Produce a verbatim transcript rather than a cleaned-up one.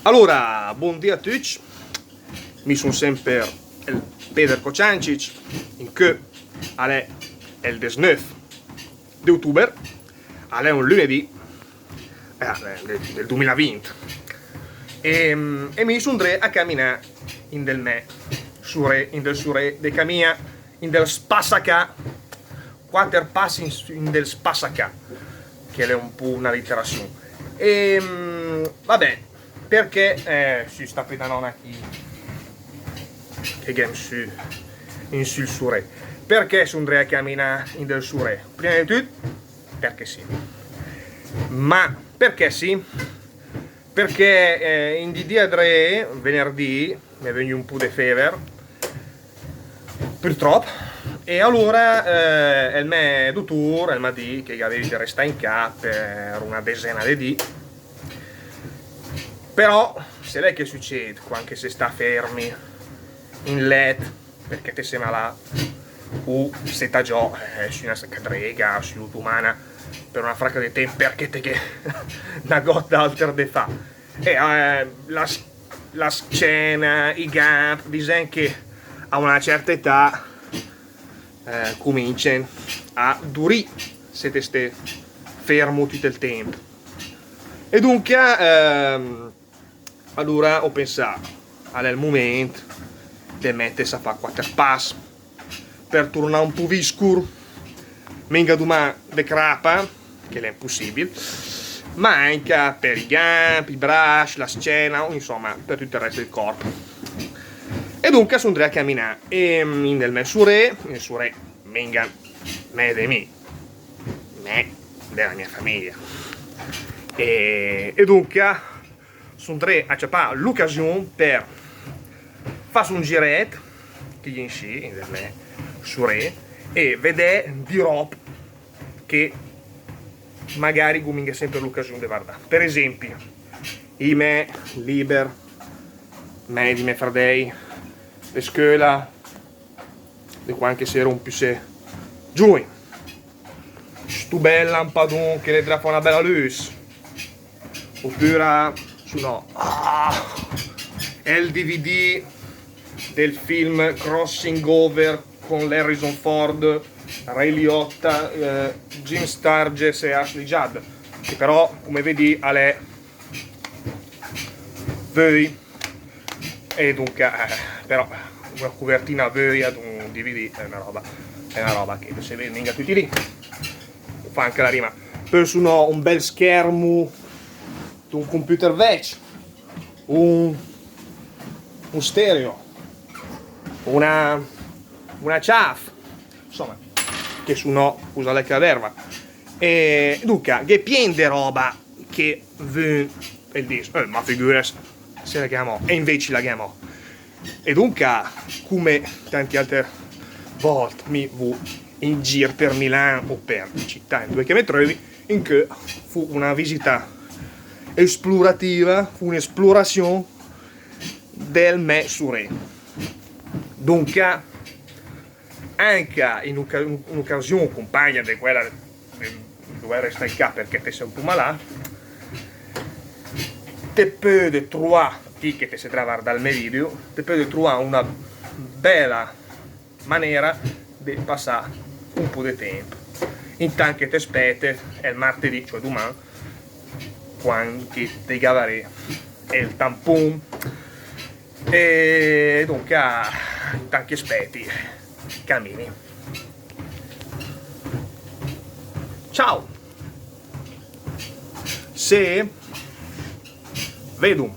Alora, bondì a tücc. Mi son semper el Peder Cociancich, incö a l'è el desnöf de otuber, a l'è un lünedì, eh, del, del dumilavint. E, e mi son dré a caminà in del me suré, in del suré de ca mia, in del spassacà, quater pass in, in del spassacà, che l'è un po' un'aliterazion. E, mm, va ben, perché, eh, sü sta pedanona chì, che gh'è in sü, in sül suré. Perché son dré a caminà in del suré? Prima de tüt, perché sì. Ma perché sì? Perché, eh, in di di adré, venerdì, m'è vegnü un po' de fever, purtrop, e alora, eh, el me dutur el m'ha dì che gh'avevi de restà in cà per una desena de dì. Però, se l'è che süced quand che se sta fermi in let, perché te se malà, o se ta giò, eh, sü una cadrega, sü l'otomana, per una fraca de temp, perché te gh'è na gota alter de fà. E, eh, la s-, la scena, i gamb, disem che a una certa età, eh, cumincien a durì se te ste fermo tüt el temp. E dunca, ehm, alora ho pensà, a l'è el mument de metes a fà quater pass per turnà un po' viscur, minga duman de crapa, che l'è impussibil, ma anca per i gamb, i brasc, la scena, insoma, per tüt el rest del corp. E dunca son dré a caminà, e, mm, in del me suré, in del suré minga me de mi, me de la mia famiglia. E, e dunca, son dré a ciapà l'ocasion per fas un giret, chì inscì, in del me suré, e vedè di rob che magari gh'ho minga semper l'ocasion de vardà. Per esempi, i me liber, me, di me fradei, de scöla, de quand che s'ero un pussé giuin. Stu bel lampadon che l'è dré a fà una bela lüs. Opura, su no. Ah! È il D V D del film Crossing Over con l'Harrison Ford, Ray Liotta, eh, Jim Sturgess e Ashley Judd, che però, come vedì, a l'è vöi. E dunca, eh, però, una cuvertina vöi ad un D V D è una roba, è una roba che se vede minga tüt i dì. Fa anca la rima. Pö su no, un bel schermo d'un computer vecc, un, un stereo, una, una ciaf, insoma, che su no, usa la caverva. E dunca, gh'è pien de roba che vün el dis, "Eh, ma figüres, se la gh'è amò", e invece la gh'è amò. E dunca, come tanti alter volt, mi vu in gir per Milan o per cità induè che me trövi, incö fu una visita esplorativa, fu un'esplorazion del me suré. Dunca, anca in un'ocasion compagna de quela de dovè restà in cà perché te se un po' malà, te pöde truà, ti che te se dré a vardà el me video, te pöde truà una bela manera de passà un po' de temp. Intant che te spete, el martedì, cioè duman, quand che te gavaré el tampon. E dunca, intant che speti, camini. Ciao! Se vedum.